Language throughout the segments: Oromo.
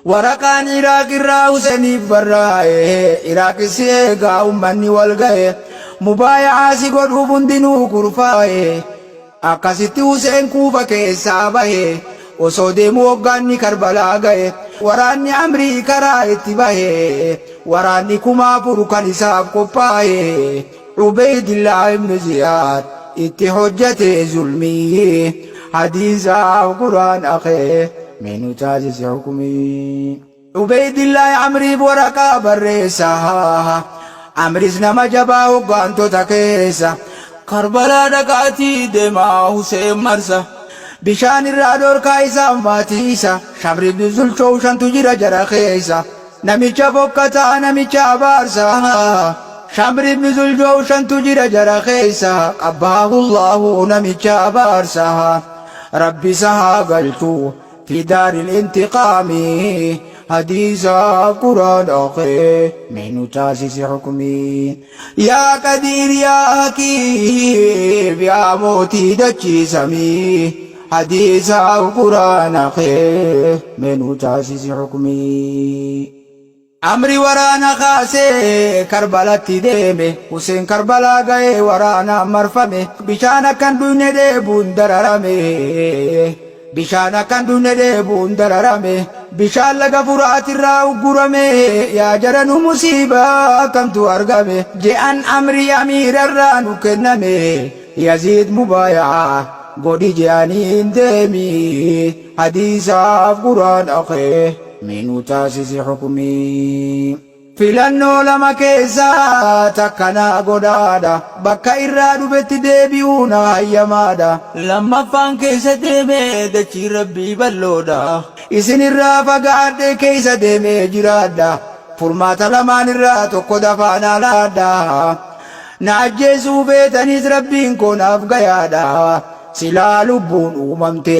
Waraqaan Iraaq irraa Huseeniif barraa'e, Iraaqis si eegaa ummanni wal ga'e, Mubaaya'aa si godhuuf hundinuu kurfaa'e. Akkasitti Huseen Kuufa keessaa bahe, osoo deemuu hoggaanni Karbalaa gahe, waraanni Amrii karaa itti bahe, waraanni 4000 kan isaaf qophaahe, Ubeeydillaah ibn Ziyaad itti hojjate zulmii, Hadiisaaf Qur'aana kee mee nu taasisi hukmii. Ubeeydillaah Amriif waraqaa barreessa, Amris nama jabaa hoggaantota keessa, Karbalaa dhaqaatii deemaa Huseen marsa, Bishaan irraa dhorkaa isaaf maatii isa, Shamr ibn Zulshowshantu jira jara keessa. Namicha fokkataa namicha abaarsa Shamr ibn Zuljowshantu jira jara keessa Qabbahahullahu namicha abaarsa Rabbi isa haa galchu fi daaril intiqaami Hadiisaaf Qur'aana kee mee nu taasisi hukmii Yaa Qadiir yaa Hakiim yaa mootii dachii samii Hadiisaaf Qur'aana kee mee nu taasisi hukmii. Amri waraana kaasee Karbalatti deeme Huseen Karbalaa ga'ee waraanaan marfame bishaan akka hin dhuyne dheebuun dararame Bishaan akka hin dhuyne dheebuun dararame Bishaan laga Furaatirraa uggurame Yaa jara nu musiibaa akkamtu argame Je'an amri amiirarraa nu kenname Yaziid mubaaya'a godhi je'aniin deemi Hadiisaaf Qur'aana kee mee nu taasisi hukmii. Filannoo lama keessaa takka naa godhaadha Bakka irraa dhufetti deebi'uu naa hayyamaadha. Lammaffaan keessa deemee dachiin Rabbii bal'oodha. Isin irraa fagaadhee keessa deemee jiraadha Furmaata lamaan irraa tokko dafaa naa laadha. Na ajjeesuu feetanis Rabbiin koo naaf gayaadha. Silaa lubbuun uumamte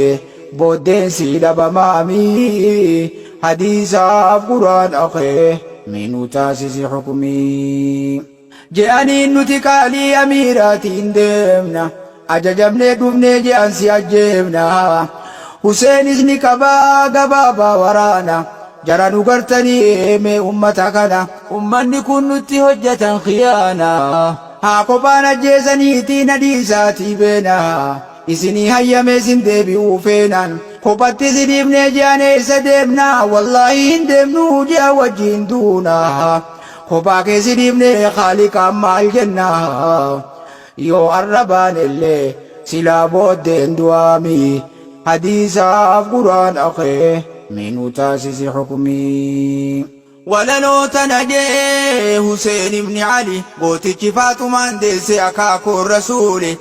booddeen sii dhabamaami. Hadiisaaf Qur'aana kee mee nu taasisi hukmii. Je'aniin nuti qaalii amiiraatiin deemna. Ajajamnee dhufnee je'an si ajjeefna. Huseenis ni qabaa gabaabaa waraana. Jara nu gartanii mee ummata kana. Ummanni kun nutti hojjatan khiyaana. Haa kophaan ajjeesaniitii na dhiisaatii beena. Isinii hayyamee isin deebi'uu feenaan. Kophatti si dhiifnee je'an eessa deemna. Wallaahi hin deemnuu je'an wajjiin duuna. Kophaa kee si dhiifnee khaaliqaan maal jenna. Yoo arra baanellee silaa booddeen du'aami. Hadiisaaf Qur'aana kee mee nu taasisi hukmii. Walaloo tana je'e Huseen ibni Ali gootichi Faaxumaan deesse akaakoon Rasuuli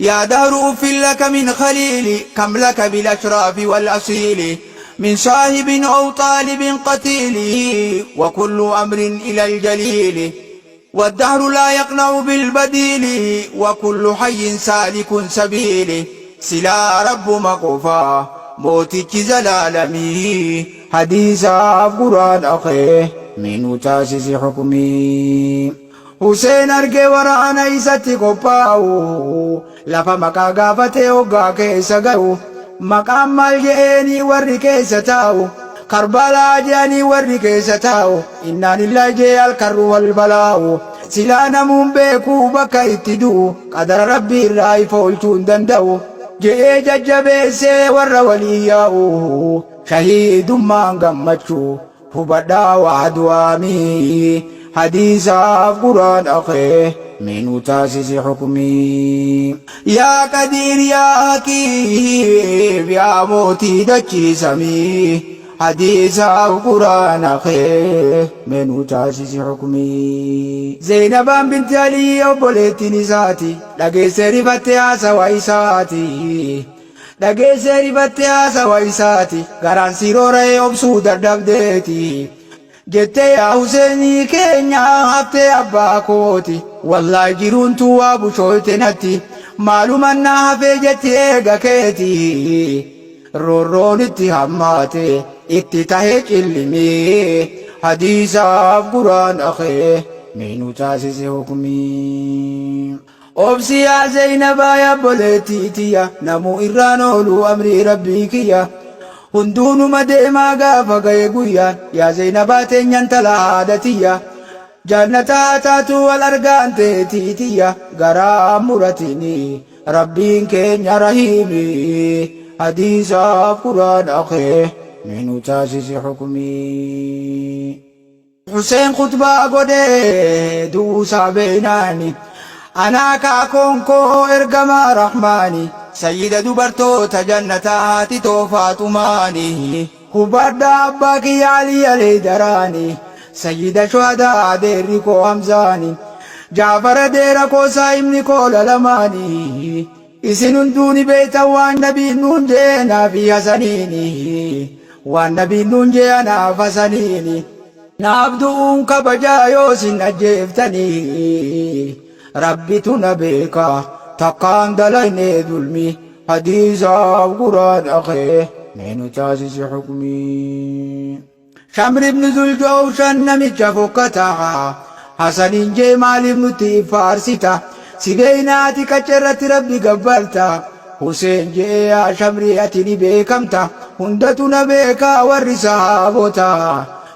Yaa dahru uffin laka min khaliili kam laka bil ashraafi wal asiili min saahibin ow xaalibin qatiili wa kullu amrin ilal jaliili Waddahru laa yaqna'u bilbadiili wakullu hayyin saalikun sabiili Silaa Rabbuma qofa mootichi zalaalamii Hadiisaaf Qur'aana kee mee nu taasisi hukmii Huseen arge waraana isatti qophaa'u Lafa maqaa gaafatee hoggaa keessa gayu Maqaan maal je'eenii warri keessa taa'u Karbalaa je'anii warri keessa taa'u Innaa lillaahi je'ee alkarru wal balaa'u Silaa namuun beekuu bakka itti du'u Qadara Rabbii irraa if oolchuu hin danda'u Je'ee jajjabeessee warra waliin yaa'u Shahiidummaan gammachuu Hubadhaa waa du'aamii Hadiisaaf Qur'aana kee mee nu taasisi hukmii. Yaa Qadiir yaa Hakiim yaa mootii dachii samii Hadiisaaf Qur'aana kee mee nu taasisi hukmii. Zeynabaan binti Aliyyi obboleettiin isaati dhageessee rifatte haasawa isaati. Dhageessee rifattee haasawa isaati garaan sii roora'ee obsuu dadhabdeeti. Jettee yaa Huseenii keenya haftee abbaa kooti wallaahi jiruun tuu waa bushooyte natti maaluman naa hafee jetti eega keeti. Roorroon itti hammaate itti tahe cillimii hadiisaaf quraana kee mee nu taasise hukmii. Obsi yaa Zeynabaa yaa obboleettii tiyya namuu irraan oolu amrii Rabbii kiyya. Hunduu numa deemaa gaafa gaye guyyaan Yaa Zeynabaa teenya intala haadha tiyya Jannata haa taatu wal argaan teetii tiyya Garaa muratini Rabbiin keenya rahiimi Hadiisaaf Qur'aana kee Mee nu taasisi hukmii. Huseen khuxbaa godhe du'uusaa beeynaani Anaa kaakoon koo ergamaa rahmaani Sayyida dubartoota jannataa haati too faaxumaani Hubadhaa abbaa kiyya Alii Alheydaraani Sayyida shuhadaa adeerri koo Hamzaani Jaafar adeera koo saahibni koo lalamaani Isin hunduu ni beeytan waan nabiin nuun je'e naafi Hasaniini Waan nabiin nuun je'e anaaf Hasaniini Naaf du'uun kabajaa yoo isin ajjeeftanii Rabbitu na beeka takkaan dalayne zulmi Hadiisaaf quraana kee mee nu taasisi hukmii. Shamr ibn Zuljawshan namicha fokkataa Hasaniin jee maaliif nutti if faarsita Si beeyna ati qacceerratti Rabbi gabbarta Huseen je'e yaa Shamri ati ni beekamta Hundatu na beeka warri sahaabota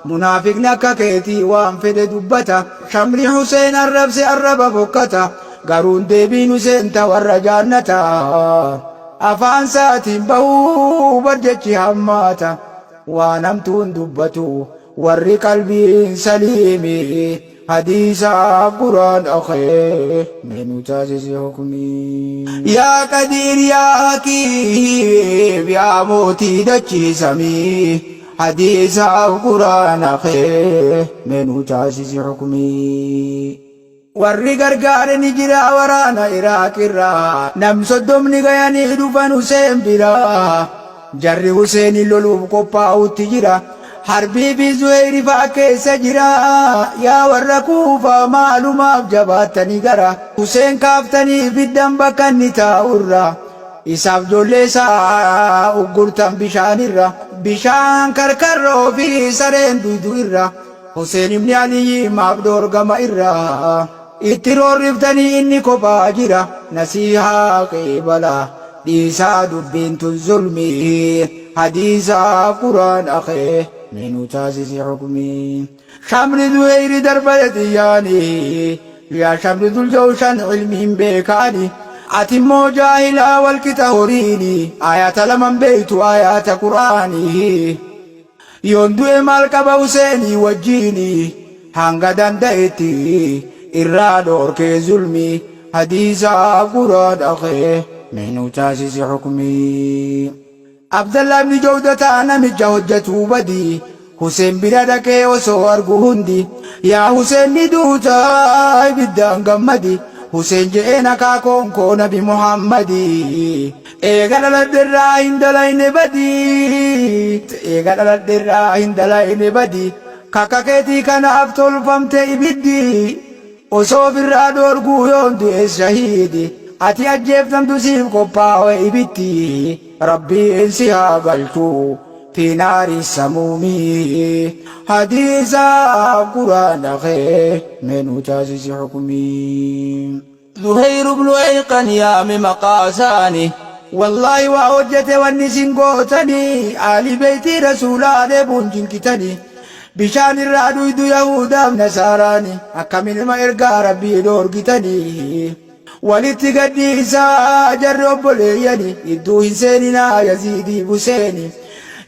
Munaafiqni akka keetii waan fedhe dubbata Shamri Huseen arrabse arraba fokkata Garuun deebiin Huseen ta warra jaannata Afaan saatiin bahuu bar jechi hammaata Waan hamtuun dubbatu warri qalbiin saliimi hadiisaaf quraana kee mee nu taasisi hukmii. Yaa qadiir yaa hakiim yaa mootii dachii samii hadiisaaf quraana kee mee nu taasisi hukmii. Warri gargaare ni jira waraana Iraaq irraa nam soddomni gayanii dhufan Huseen bira jarri Huseeniin loluuf qophaa'utti jira Harbii fi Zuheyri fa'a keessa jira yaa warra Kuufaa maalumaaf jabaattanii gara Huseen kaaftanii fiddan bakka inni taa'urra isaaf joollee isaa uggurtan bishaanirra bishaan karkarroo fi sareen duydu irra Huseen ibni Aliyyi maaf dhoorgama irraa itti roorriftanii inni kophaa jira nasiihaa qeebala dhiisaa dubbiin tun zulmii hadiisaa quraana kee mee nu taasisi hukmii shamri zuheyri darbate xiyyaani yaa shamri zuljawshan ilmiin beekaani ati immoo jaahilaa walqixa horiini ayata laman beeytu ayata quraanii Yoon du'e maal qaba Huseenii wajjiini hanga danda'etti irraa dhoorkee zulmii hadiisaaf quraana kee mee nu taasisi hukmii. Abdallah ibni Jawdataa namicha hojjatuu badii Huseen bira dhaqee osoo argu hundi yaa Huseen ni duuta ibiddaan gammadi Huseen je'een akaakoon koo nabi Muhammadi Eega dhaladherraa hin dalayne badii Eega dhaladherraa hin dalayne badii Kakka keetii kanaaf tolfamte ibiddi Osoo ofirraa dhoorguu yoon du'es shahiidi Ati ajjeeftamtu siif qophaawe ibitti Rabbiin si haa galchu fi naari samuumi Hadiisaaf quraana kee mee nu taasisi hukmii. Zuheyr ibnu Eyqan yaame maqaa isaani. Wallaahi waa hojjete wanni isin gootani Aali beeytii Rasuulaa dheebuun cinqitani Bishaan irraa dhuydu Yahuudaaf Nasaaraani Akkam ilma ergaa Rabbii dhoorgitani Walitti gad dhiisaa jarri obboleeyyani Gidduu hin seeninaa Yaziidiif Huseeni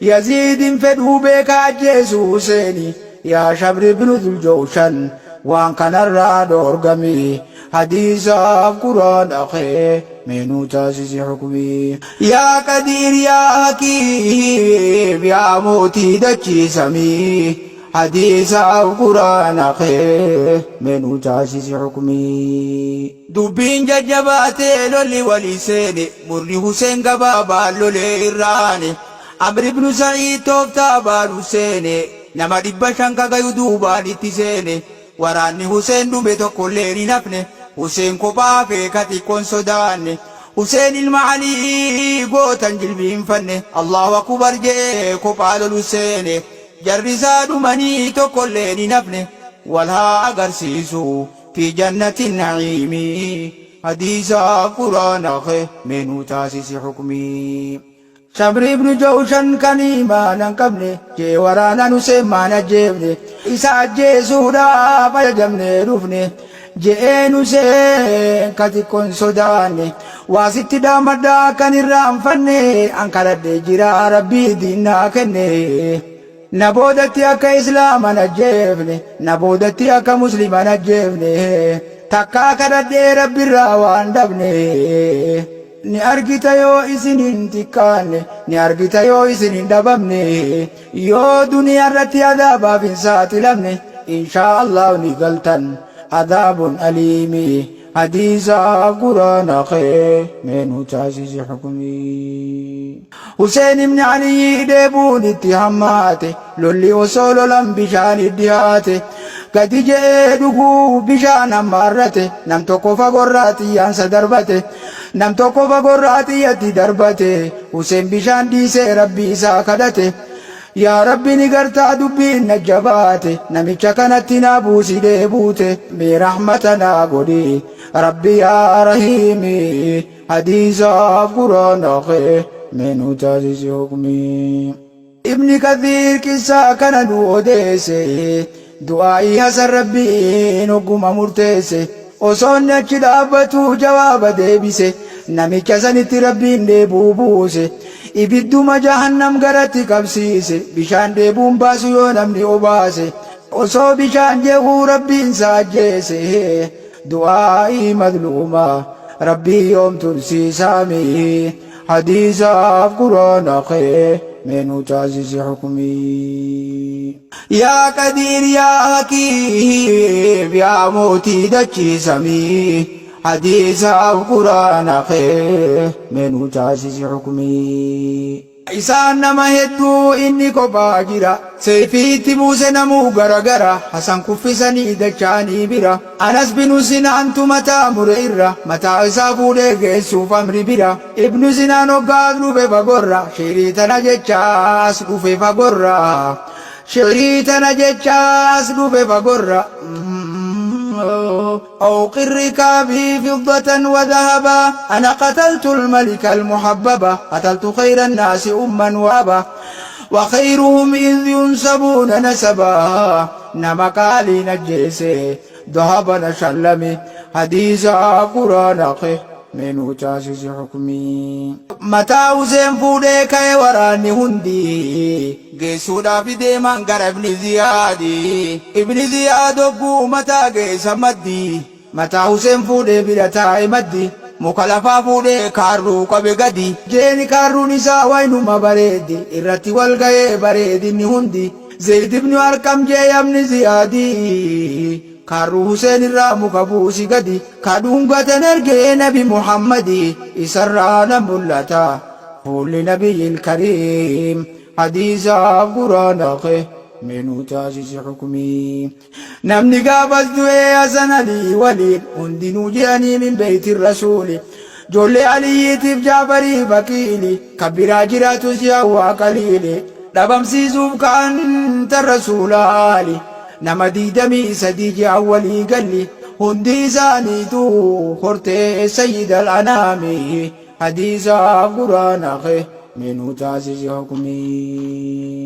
Yaziid hin fedhuu beekaa ajjeesuu Huseeni Yaa Shamri binu Zuljawshan waan kanarraa dhoorgami Hadiisaaf Qur'aana kee mee nuu taasisi hukmii. Yaa Qadiir yaa Hakiim yaa mootii dachii samii Hadiisaaf Qur'aana kee mee nuu taasisi hukmii. Dubbiin jajjabaatee lolli walii seene murni Huseen gabaabaan lolee irraane Amr ibnu Sa'iid tooftaa baanu seene Nama 500 ka gayu duubaan itti seene. Waraanni Huseen dhume tokkolleen hin hafne. Huseen kophaa hafe ka xiqqoon sodaanne. Huseen ilma Alii goota hin jilbiinfanne. Allahu Akubar je'ee kophaa lolu seene. Jarri isaa dhumanii tokkolleen hin hafne. Wal haa agarsiisu fi jannati na'iimi. Hadiisaaf Qur'aana kee mee nuu taasisi hukmii. Shamri ibnu Jawshan kan iimaana hin qabne jee waraanan Huseen maan ajjeefne isa ajjeesuudhaaf ajajamnee dhufne je'een Huseen ka xiqqo hin sodaanne waa sitti dhaammadha akka hin irraanfanne an kadhadhee jira Rabbii diin naa kenne na boodatti akka Islaama hin ajjeefne na boodatti akka Muslima hin ajjeefne takkaa kadhadhee Rabbirraa waan dhabne. Ni argita yoo isin hin xiqqaanne, ni argita yoo isin hin dhabamne, yoo duniyaa irratti adaabaaf hin saaxilamne, inshaa Allah ni galtan. Adaabun aliimi hadiisaaf quraana kee mee nu taasisi hukumii. Huseen ibni Aliyyii dheebuun itti hammaate, lolli osoo lolan bishaan dhihaate, gadi je'ee dhuguu bishaan hammaarrate, nam tokko fagorraa xiyyaansa darbate, nam tokko fagorraa xiyyatti darbate, Huseen bishaan dhiisee Rabbii isaa kadhate. Yaa Rabbi ni gartaa dubbiin na jabaate, namicha kanatti naa buusi dheebuute, mee rahmata naa godhi, Rabbi yaa Rahiimi. Hadiisaaf quraana kee mee nu taasisi hukmii. Ibni Kathiir qissaa kana nu odeesse Du'aa'ii Hasan Rabbiin hogguma murteesse Osoo inni achi dhaabbatuu jawaaba deebise Namicha sanitti Rabbiin dheebuu buuse Ibidduma jahannam garatti qabsiise Bishaan dheebuun baasu yoo namni obaase Osoo bishaan jehuu Rabbiin isa ajjeese Du'aa'ii mazluumaa Rabbii yoom tursiisaami Hadiisaaf quraana kee mee nu taasisi hukmii. Yaa Qadiir yaa Hakiim yaa mootii dachii samii Hadiisaaf quraana kee mee nu taasisi hukmii. Isaan nama hedduu inni kophaa jira. Seeyfii itti buuse namuu gara gara. Hasan kuffisanii dacha'anii bira. Anas binu Sinaantu mataa mure irra. Mataa isaa fuudhee geessuuf Amri bira. Ibnu Sinaan hoggaa as dhufe fagorra. Shi'rii tana jecha as dhufe fagorra. Shi'rii tana jecha as dhufe fagorra. أوقر ركابي فضة وذهبا أنا قتلت الملك المحببة قتلت خير الناس أما وأبا وخيرهم إذ ينسبون نسبا نما قالي نجيسي ذهب نشلمي حديثا قرآن mee taasisi hukmii. Mataa Huseen fuudhee ka'e waraanni hundi geessuudhaaf deeman gara Ibni Ziyaadi. Ibni Ziyaad hogguu mataa geessa maddi. Mataa Huseen fuudhee bira taa'e maddi. Muka lafaa fuudhee kaarruu qabe gadi. Jeeni kaarruun isaa waynuma bareeddi. Irratti wal ga'ee bareedinni hundi. Zayd ibnu Arqam jee yabni Ziyaadi. Kaarruu Huseen irraa muka buusi gadi. Ka dhungatan ergee nabi Muhammadi. Isarraa na mul'ata. Fuulli nabiyyil kariim. Hadiisaaf quraana kee mee nuu taasisi hukmii. Namni gaafas du'ee Hasan Alii waliin hundinuu je'anii min beeyti rasuuli. Joollee Aliyyiitiif Jaafarii Faqiili kan biraa jiraatus yaa qaliili. Dhabamsiisuuf ka'an tan rasuula Ali nama 23 je'an walii galli hundi isaaniitu hortee sayyidal anaami. Hadiisaaf quraana kee mee nuu taasisi hukmii.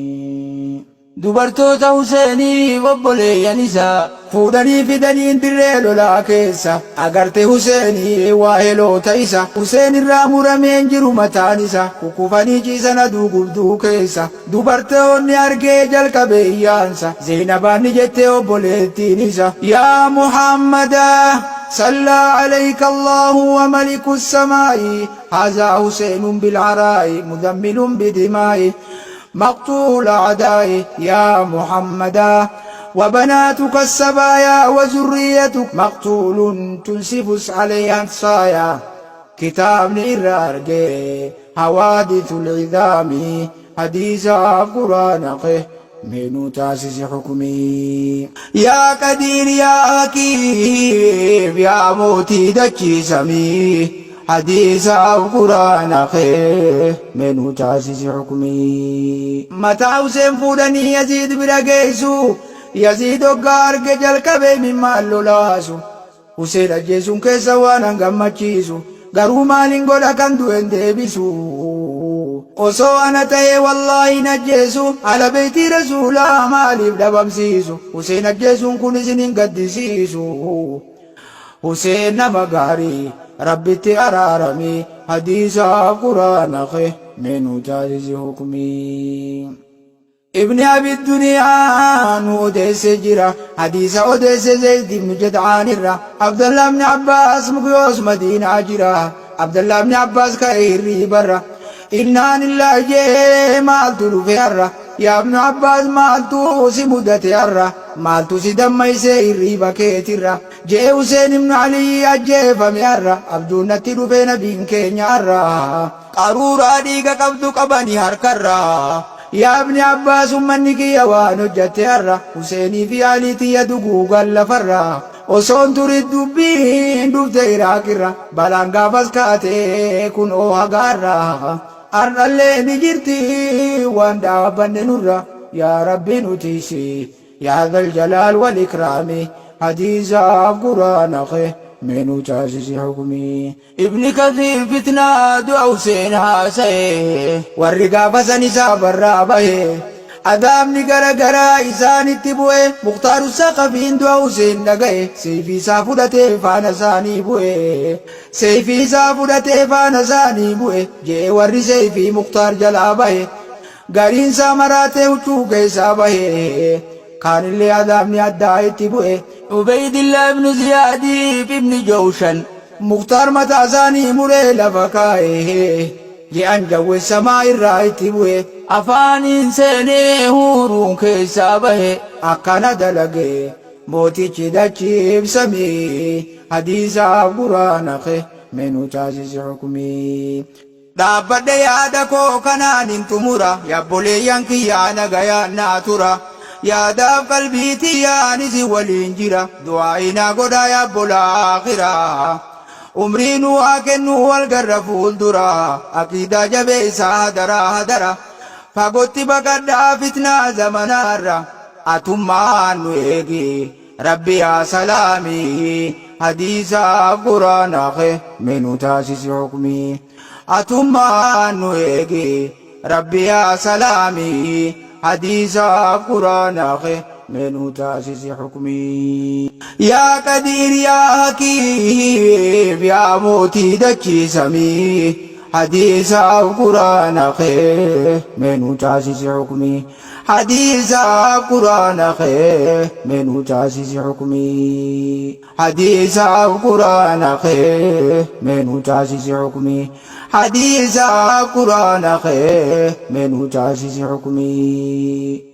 Dubartoota Huseeniif obboleeyyan isaa fuudhanii fidaniin dirree lolaa keessa agarte Huseenii waaheloota isa Huseen irraa murameen jiru mataan isa kukkufanii ciisan aduu gubduu keessa dubartoonni argee jalqabe iyyaansa Zeenabaan ni jette obboleettiin isa yaa Muhammada sallaa alayka Allahu wa maliku samaa'i haazaa Huseenun bilcaraa'i muzammilun bidimaa'i مقتول أعدائي يا محمدا وبناتك السبايا وذريتك مقتول تنسف عليها الصايا كتاب إرارجي حوادث العظام حديث قرآن منو تاسس حكمي يا قدير يا حكيم يا موتي دجي سمي حديث quraana kee mee nuu taasisi hukmii. Mataa Huseen fuudhanii Yaziid bira geessu. Yaziid hoggaa arge jalqabee mimmaan lolaasu. Huseen ajjeesuun keessa waan an gammachiisu. Garuu maaliin godha kan du'e hin deebisu. Osoo ana ta'ee wallaahi hin ajjeesu, Ahla Beeytii Rasuulaa maaliif dhabamsiisu? Huseen ajjeesuun kun isin hin gaddisiisu. Huseen nama gaarii, Rabbitti araarami, Hadiisaaf Qur'aana kee mee nuu taasisi hukmii. Ibni Abi Duniyaa nu odeesse jira. Hadiisa odeesse Zayd ibnu Jad'aan irra. Abdallah ibni Abbaas mukyoos Madiinaa jira. Abdallah ibni Abbaas ka'e hirriibarra. Innaa lillaahi je'ee maaltu dhufe har'a? Yaa ibnu Abbaas maaltu si mudate har'a? Maaltu si dammaysee hirriiba keetirra? Je'e Huseen ibnu Aliyyi ajjeefame har'a. Abjuun natti dhufe nabiin keenya har'a. Qaruuraa dhiiga qabdu qabani harkarra. Yaa ibni Abbaas ummanni kiyya waan hojjatte har'a. Huseenii fi Alii tiyya duguugan lafarra. Osoon turin dubbiin dhufte Iraaqirra. Balaan gaafas kaate kunoo haga har'a. Har'allee ni jirti waan dhaabbanne nurra. Yaa Rabbi nu tiysi. Yaa dhal jalaal wal ikraami. Hadiisaaf Qur'aana kee mee nu taasisi hukmii. Ibni Kathiir fitnaa du'a Huseen haasaye. Warri gaafa san isaa barraa bahe. Azaabni gara garaa isaanitti bu'e. Mukhtaaru Saqafiin du'a Huseen dhagaye. Seeyfii isaa fudhatee faana isaanii bu'e. Seeyfii isaa fudhatee faana isaanii bu'e. Je'e warri seeyfii Mukhtaar jalaa bahe. Gariin isaa maraatee huccuu keessaa bahe. Kaanillee azaabni addaa itti bu'e. Ubeydillah ibnu Ziyaadiif ibni Jawshan Muktaar mataa isaanii muree lafa kaaye. Je'an jawwe samaa irraa itti bu'e. Afaaniin seenee huuruun keessaa bahe. Akkana dalage mootichi dachiif samii. Hadiisaaf Qur'aana kee mee nuu taasisi hukmii. Dhaabbadhe yaada koo kanaanin xumura Yabboleeyyan kiyyaa nagayaan naa tura Yaadaaf qalbii tiyyaan isin waliin jira Du'aa'ii naa godhaa yaabbolaa aakhiraa Umrii nuu haa kennuu wal garra fuuldura Aqiidaa jabeessaa hadaraa hadara Fagotti baqadhaa fitnaa zamanaarra Atummaan nu eegi Rabbi yaa salaami hadiisaaf quraana kee mee nu taasisi hukmii atummaan nu eegi Rabbi yaa salaami hadiisaaf quraana kee mee nu taasisi hukmii. Yaa qadiir yaa hakiim yaa mootii dachii samii hadiisaaf quraana kee mee nu taasisi hukmii. Hadiisaaf quraana kee mee nu taasisi hukmii. Hadiisaaf quraana kee mee nu taasisi hukmii. Hadiisaaf quraana kee mee nu taasisi hukmii.